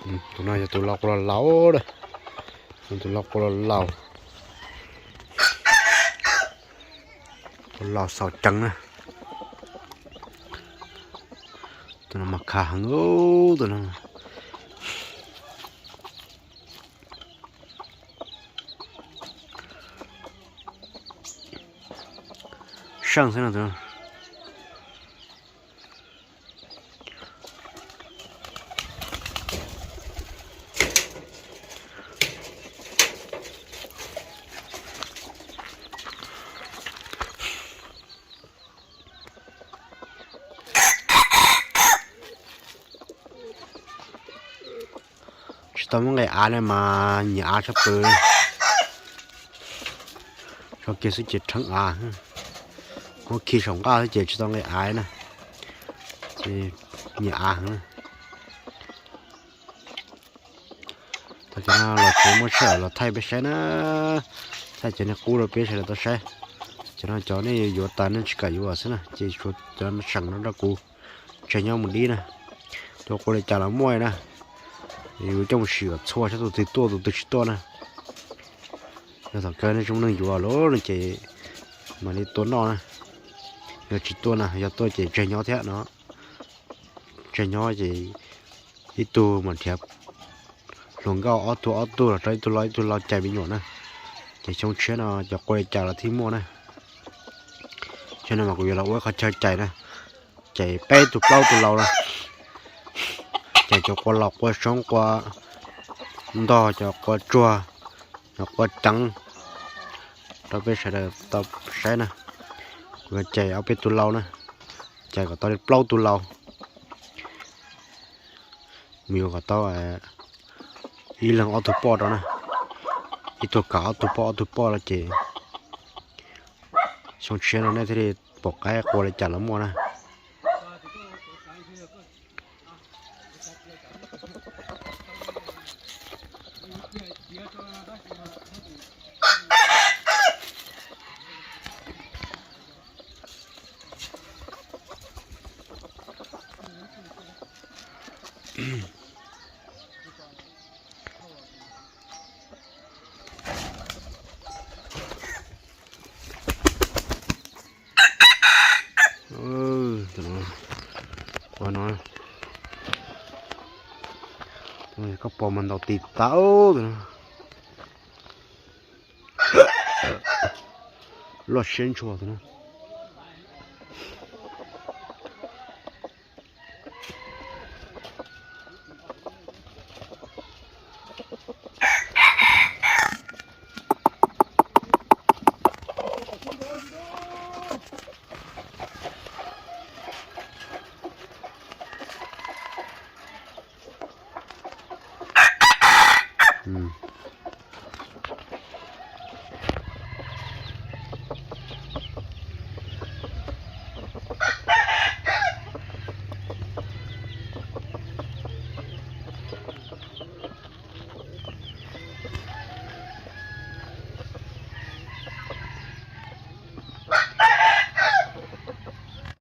Tus no yog tus laus qua los laus, tus laus qua los laus, qua los xaus ceev na. Tus no mas khav heev tus no. Seej xwb no tus no. Tsis tau muab nqis av na mas nyiam av tshaj plaws. Tso kiag xwb ces rheev av, muab khi saum nqaj xwb ces tsis tau nqis av na, ces nyiam av heev na. Tag kis no los tsev muab sij hawm los thaij peb saib na, thaij cov niag qub rau peb sawv daws tau saib. Cov no cov nej yuav tas nej tsis kam yuav xwb na, ces tshuav cov seem no rau kuv tseg nyob mus dib na. Tus qua li cas los muaj na, yuav coj mus sim kom txhua saib tus twg tuaj tus twg tsis tuaj na. Yog thaum kawg nej tsis muaj neeg yuav lawm no ces mam li tua noj na. Yog tsis tuaj na, yog tuaj ces tseg nyob thiab no. Tseg nyob ces ib tug mas nrhiav hluas nkauj, ob tug ob tug los rau ib tug laus ib tug laus cais me nyuam na. Ces xyoo tshiab no cov qua li cas los thiaj muaj na. Xyoo no mas kuv yuav los ua ib qhov chaw cais na, cais peb tug plaub tug laus na. Cais cov qua los qua soob qua ntog, cov qua tsuag, cov qua ceev rau peb sawv daws tau saib na. Kuv yuav cais ob peb tug laus na, cais kom tau li plaub tug laus. Mus yuav kom tau ib leeg ob tug poj rau na, ib tug kav ob tug poj ob tug poj rau ces xyoo tshiab no nej thiaj li pom qab qua li cas los muaj na. Tus no, koj pom mas ntaus tis tau tus no. Loj siab ntshua tus no.